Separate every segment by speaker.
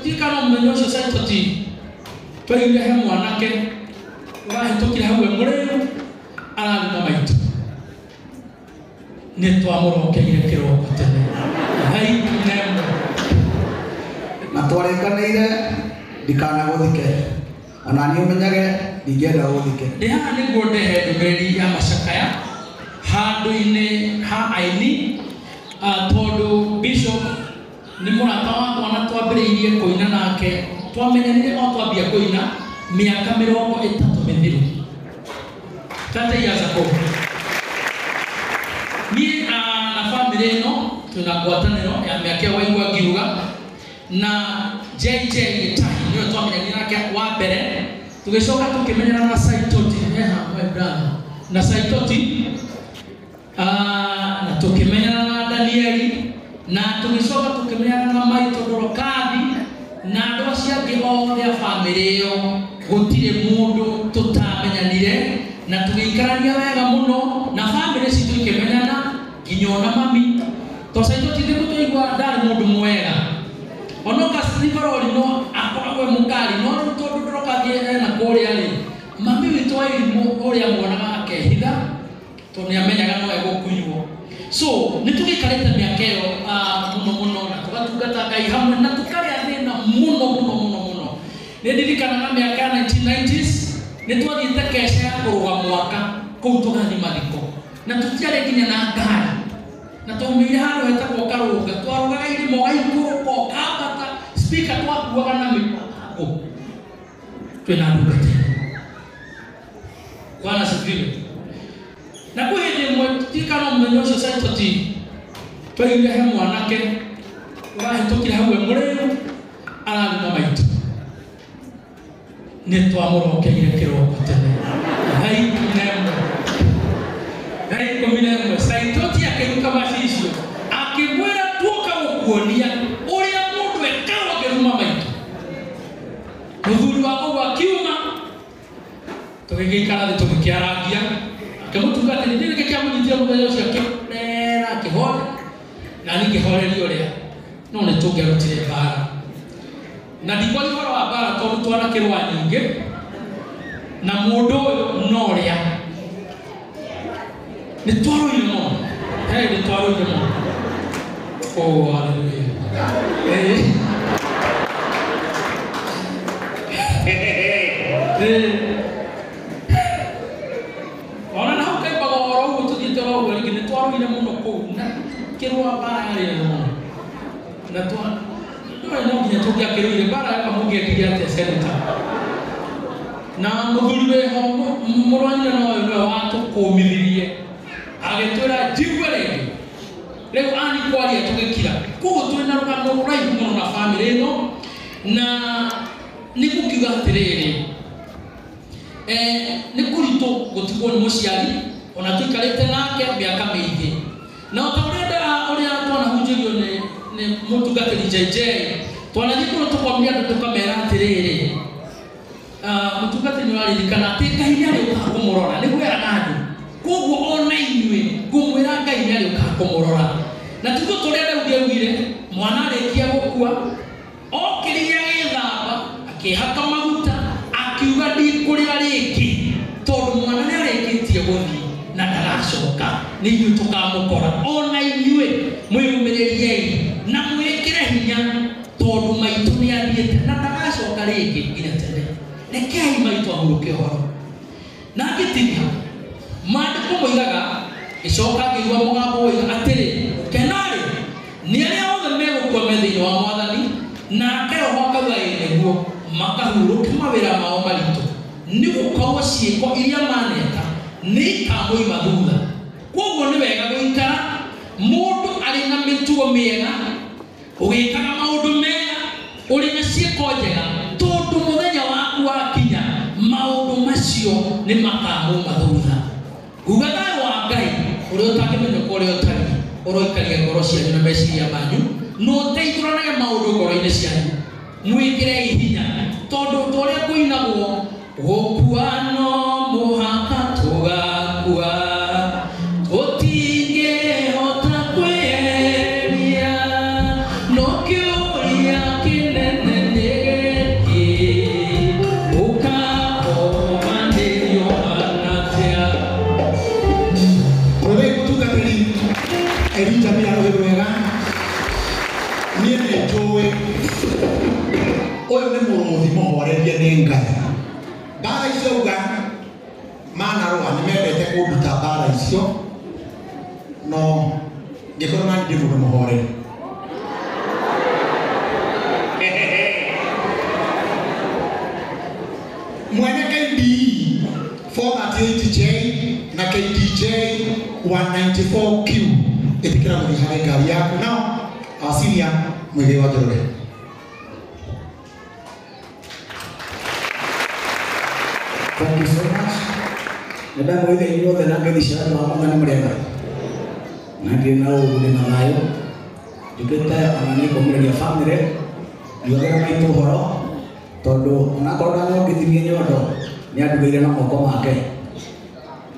Speaker 1: Tirikana mũthenya ũcio Saitoti twaiguire he mwanake ũrahĩtũkire hau e mũrĩu araruma maitũ. Nĩ twamũrokeire kĩroko tene thaa 11.
Speaker 2: Na twarĩkanĩire ndikanagũthike, ona niĩ ũmenyage ndingĩenda gũthike.
Speaker 1: Ndĩ haha nĩguo ndehe ndũmĩrĩri ya macakaya handũ-inĩ ha aini, tondũ Bishop nĩ mũrata wakwa na twambĩrĩirie kũina nake, twamenyanire o twambia kũina mĩaka 30 mĩthiru, 30 years ago. Niĩ na bamĩrĩ ĩno twĩna ngwatanĩro ya mĩaka ĩyo waigua ngiuga, na JJ Gĩtahi nĩwe twamenyanire nake wa mbere, tũgĩcoka tũkĩmenyana na Saitoti, eha my brother, na Saitoti, na tũkĩmenyana na Danieli, na tũgĩcoka tũkĩmenyana na Maitũ Dorokathi na andũ acio angĩ othe a bamĩrĩ ĩyo. Gũtirĩ mũndũ tũtamenyanire na tũgĩikarania wega mũno, na bamĩrĩ citũ ikĩmenyana nginya ona mami. To Saitoti nĩguo twaigua ndarĩ mũndũ mwega, ona Kasilivarori no akoragwo e mũkali, no rĩu tondũ Dorokathi ena kũrĩa rĩ, mami witũ wa irimũ ũrĩa muonaga akehitha tondũ nĩ amenyaga no egũkunywo. So nĩ tũgĩikarĩte mĩaka ĩyo mũno mũno na tũgatungata Ngai hamwe na tũkarĩa thĩna mũno mũno mũno mũno. Nĩ ndirikanaga mĩaka ya 1990s nĩ twathiĩte keca ya kũrũga mwaka kũu tũgathiĩ mathiko, na tũtiarĩ nginya na ngari, na twaumĩire handũ hetagwo Karũnga, twarũgaga irĩma ũgaikũrũka ũkambata, speaker twakuaga na mĩbango twĩna ndungata. Bwana asifiwe. Na kwĩ hĩndĩ ĩmwe, tirikana mũthenya ũcio Saitoti twaiguire he mwanake ũrahĩtũkire hau e mũrĩu araruma maitũ. Nĩ twamũrokeire kĩroko tene thaa 11. Thaa 11 Saitoti akĩruta macicio akĩmwĩra, tuoka gũkuonia ũrĩa mũndũ ekagwo akĩruma maitũ. Mũthuri wa kũu akiuma, tũgĩgĩikara thĩ tũgĩkĩarangia, akĩmũtungatĩri nĩ kĩamũnyitire mũthenya ũcio akĩmũrera akĩhore, na niĩ ngĩhoreria ũrĩa no nĩ tũngĩarutire mbara. Na ndikwaria ũhoro wa mbara tondũ twanakĩrũa nyingĩ na mũndũ ũyũ, no ũrĩa nĩ twarũire mũno. Hey, nĩ twarũire mũno. Oh, hallelujah. Eh. Eh. Ona na hau kaimbaga oro ũguo tũthiĩte oro ũguo rĩngĩ nĩ twarũire mũno kũu na kĩrũa mbara yarĩ nene mũno, na twa ndũĩ no nginya tũngĩakĩrũire mbara yoka. Mũngĩekire atĩa, senator? Na mũthuri wĩho mũrũ wa nyina na ũyũ nĩwe watũkũmithirie agĩtwĩra njigue rĩngĩ rĩu ani kwaria tũgĩkira. Koguo twĩna rũgano rũraihu mũno na bamĩrĩ ĩno, na nĩ gũkiuga atĩrĩrĩ, nĩ kũritũ gũtigwo nĩ mũciari ona tũikarĩte nake mĩaka mĩingĩ. Na o ta ũrĩa ũrĩa twanahunjĩrio nĩ mũtungatĩri JJ, twanathiĩ kũrĩa tũkomia andũ tũkamera atĩrĩrĩ, mũtungatĩri nĩ ũraririkana atĩ Ngai nĩ arĩũkaga kũmũrora, nĩguo eraga andũ. Koguo ona inyuĩ ngũmwĩra Ngai nĩ arĩũkaga kũmũrora. Na tiguo tũrĩa Daudi augire, mwana arĩkia gũkua okĩrire agĩthamba akĩhaka maguta akiuga ndikũrĩra rĩngĩ tondũ mwana nĩ arĩkĩtie gũthiĩ na ndagacoka, nĩ ithuĩ tũkamũkora. Ona inyuĩ mwĩyũmĩrĩriei na mwĩkĩre hinya tondũ maitũ nĩ athiĩte na ndagacoka rĩngĩ nginya tene. Rekei maitũ ahurũke ũhoro. Na ngĩtinia, maandĩko moigaga, gĩcoka ngĩigua mũgambo woiga atĩrĩ, gũkena-rĩ nĩ arĩa othe megũkua me thĩinĩ wa Mwathani. Nake Roho akauga ĩ nĩguo, makahurũke mawĩra mao maritũ, nĩ gũkorwo ciĩko iria maneka nĩ ikamoima thutha. Koguo nĩ wega gũikara mũndũ arĩ na mĩtugo mĩega, ũgĩkaga maũndũ mega, ũrĩ na ciĩko njega, tondũ mũthenya waku wakinya maũndũ macio nĩ makamuma thutha. Nguga thayũ wa Ngai ũrĩa ũtangĩmenyeka ũrĩa ũtariĩ ũroikaria ngoro cianyu na meciria manyu, na ũteithũranage maũndũ ngoro-inĩ cianyu, mwĩkĩrei hinya tondũ ta ũrĩa kũinagwo, gũkua no mũhaka tũgakua, tũtingĩhota kwĩyeria, no kĩũria kĩnene nĩ
Speaker 3: Niĩ nĩ njũĩ ũyũ nĩ mũrũthi mũhorerie nĩ Ngai. Mbara icio uga manarũa nĩ mendete kũnduta mbara icio, no ngĩkorwo nani ndĩ mũndũ mũhoreri. Mwene KDE 438J na KDJ 194Q ĩtĩkĩra gũthiĩ harĩ ngari yaku. Nao Asiria Muigai wa Njoroge.
Speaker 2: Thank you so much. Nĩndamwĩra inyuothe na ngeithi cia andũ a Mwathani mũrĩega. Na ndirĩ na ũũru ndĩ na thayũ. Njũkĩte ona nĩ kũmĩrĩria bamĩrĩ njugaga maitũ ũhoro tondũ onakorwo ndanyongithirie nyondo nĩandugĩire na moko make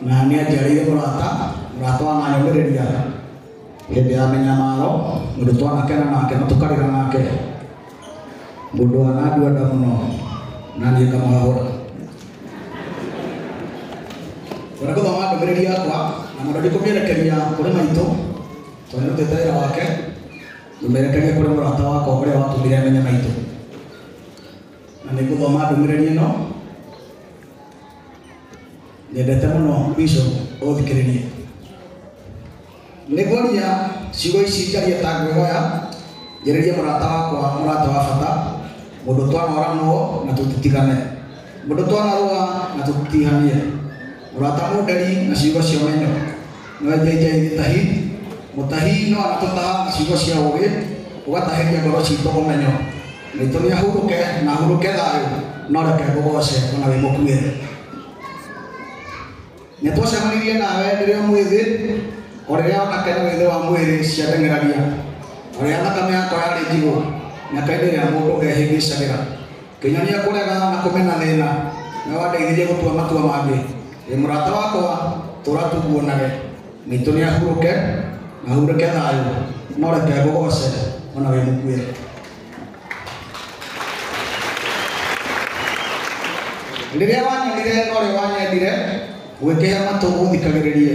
Speaker 2: na nĩanjarĩire mũrata mũrata wananyũmĩrĩria hĩndĩ ya mĩnyamaro mũndũ twanakena nake na tũkarĩra nake mũndũ wanandua nda mũno na niĩ ngamũhahũra. Ngwenda gũthoma ndũmĩrĩri yakwa na mũno ndikũmĩerekeria kũrĩ maitũ tondũ nĩrutĩte wĩra wake, ngũmĩerekeria kũrĩ mũrata wakwa ũrĩa watũmire menye maitũ. Na nĩngũthoma ndũmĩrĩri ĩno nyendete mũno Bishop ũthikĩrĩrie. Nĩngwaria ciugo ici njarie ta ngwĩhoya njarĩrie mũrata wakwa, mũrata wa bata, mũndũ twanoranwo na tũtitigane, mũndũ twanarũa na tũtitihanie, mũrata mũnderi na ciugo cia ũmenyo, nĩwe JJ Gĩtahi, mũtahi no anatũtaha na ciugo cia ũũgĩ, ũgatahĩria ngoro citũ ũmenyo. Maitũ nĩ ahurũke na ahurũke thayũ, no reke ngũgoce ona wĩ mũkuĩre. Nĩ twacemanirie nawe ndĩrĩ o mwĩthĩ, o rĩrĩa onake na wĩthĩ wa mwĩrĩ ciateng'eragia, o rĩrĩa thakame yakwa yarĩ njigũ, mĩaka-inĩ ĩrĩa mũndũ ehĩngĩcagĩra. Kĩnyonia kũrega na kũmena thĩna, nĩwe wandeithirie gũtua matua mangĩ. Ĩ mũrata wakwa, tũra tuguonage. Maitũ nĩ ahurũke na ahurũke thayũ, no reke ngũgoce ona wĩ mũkuĩre. Rĩrĩa wanyonire no rĩo wanyendire, ũgĩkĩhe matũ ũthikagĩrĩrie,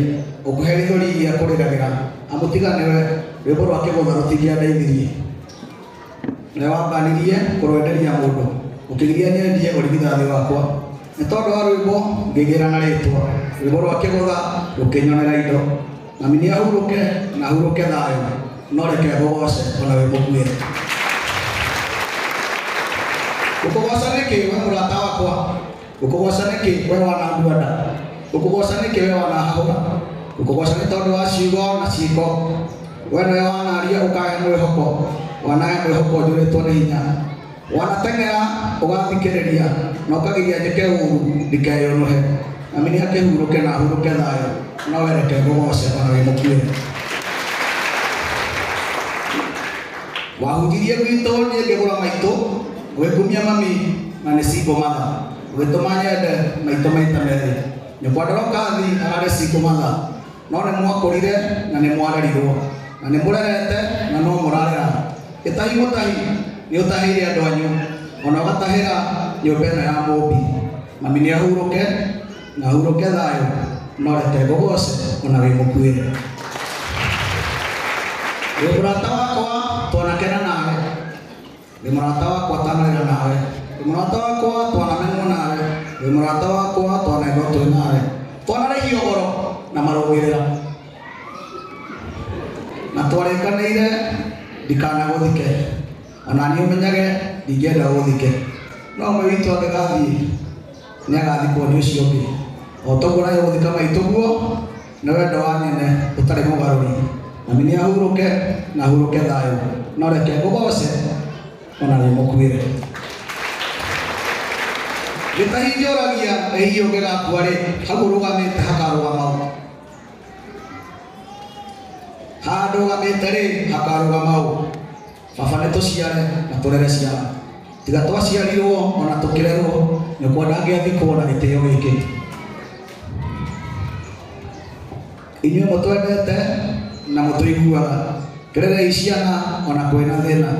Speaker 2: ũkĩhe gĩthũri gĩa kũrĩragĩra, amu tiga nĩwe rwĩmbo rwa kĩgũtha rũtingĩandeithirie. Nĩwe wambanirie kũrwenderia mũndũ, ũkĩgiria nyendie ũrigithathi wakwa. Nĩ tondũ wa rwĩmbo ngĩgĩra na rĩtwa, rwĩmbo rwa kĩgũtha rũkĩnyonera indo. Mami nĩ ahurũke na ahurũke thayũ, no reke ngũgoce ona wĩ mũkuĩre. Ngũkũgoca nĩkĩ we mũrata wakwa? Ngũkũgoca nĩkĩ we wanandua nda? Ngũkũgoca nĩkĩ we wanahahũra? Ngũkũgoca nĩ tondũ wa ciugo na ciĩko. We nĩwe wanaria ũkahe mwĩhoko, wanahe mwĩhoko njũrĩtwo nĩ hinya. Wanateng'era ũgathikĩrĩria na ũkagiria njĩke ũũru ndikeyũnũhe. Mami nĩ akĩhurũke na ahurũke thayũ, no we reke ngũgoce ona wĩ mũkuĩre. Wahunjirie gwitũ niĩ ngĩgũra maitũ, ũgĩkumia mami na nĩ single mother, ũgĩtũma nyende maitũ maita merĩ. Nyũkwa Ndorokathi ararĩ single mother, no nĩ mwakũrire na nĩ mwarerirwo, na nĩ mũrerete na no mũrarera. Gĩtahi mũtahi nĩ ũtahĩire andũ anyu, ona ũgatahĩra nyũmba ĩno ya Mũmbi. Mami nĩ ahurũke na ahurũke thayũ, no reke ngũgoce ona wĩ mũkuĩre. Wĩ mũrata wakwa twanakena nawe, wĩ mũrata wakwa twanarĩra nawe, wĩ mũrata wakwa twanamenwo nawe, wĩ mũrata wakwa twanendwo twĩ nawe, twanarĩhio goro na marũmĩrĩra, na twarĩkanĩire ndikanagũthike, ona niĩ ũmenyage ndingĩenda gũthike. No ũmwe witũ angĩgathiĩ nĩ agathikwo nĩ ũcio ũngĩ. O toguo nawe gũthika maitũ guo nĩ wendo wa nyene ũtarĩ mũgarũri. Mami nĩ ahurũke na ahurũke thayũ, no reke ngũgoce ona wĩ mũkuĩre. Gĩtahi njũragia ĩ hihi ũngĩgakua rĩ, hau ũrũgamĩte hakarũgama ũ? Haha ndũgamĩte rĩ, hakarũgama ũ? Baba nĩ tũciare na tũrere ciana, tiga twaciarirwo ona tũkĩrerwo, nyũkwa ndangĩathikwo na gĩtĩo gĩkĩ. Inyuĩ mũtwendete na mũtũiguaga, kĩrerei ciana ona kwĩna thĩna.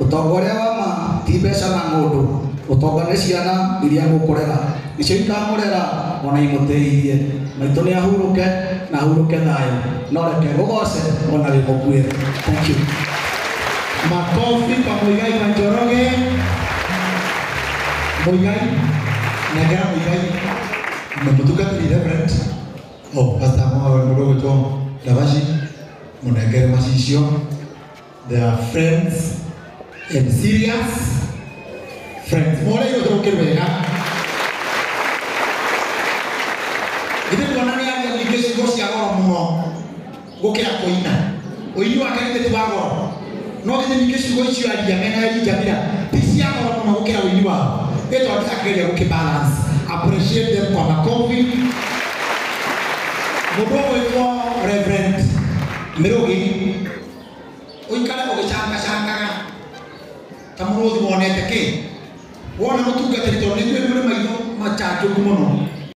Speaker 2: Ũtonga ũrĩa wa ma ti mbeca na ng'ũndũ, ũtonga nĩ ciana iria mũkũrera, nĩcio ikamũrera ona imũtĩithie. Maitũ nĩ ahurũke na ahurũke thayũ, no reke ngũgoce ona wĩ mũkuĩre. Thank you.
Speaker 3: Makofi kwa Muigai wa Njoroge. Muigai nengera Muigai na mũtungatĩri Reverend oh Pastor mũndũ ũgwĩtwo Ndavaci mũnengere macicio. They are friends and serious friends. Moreirwo tũgũkĩrwo wega. Githĩ ndwona nĩ aria nyingĩ ciugo cia goro mũno gũkĩra kũina. Ũini wake githĩ ti wa goro. No githĩ nyingĩ ciugo icio aria mena Elijah Mira ti cia goro mũno gũkĩra ũini wao. Ĩ tondũ akĩgeria gũkĩ balance. Appreciate them kwa makofi. Mũndũ ũgwĩtwo Reverend Mĩrũgĩ ũikare ũgĩcangacangaga ta mũrũthi wonete kĩ wona mũtungatĩri tondũ nĩ njũĩ mũrĩ maitho macanjũku mũno.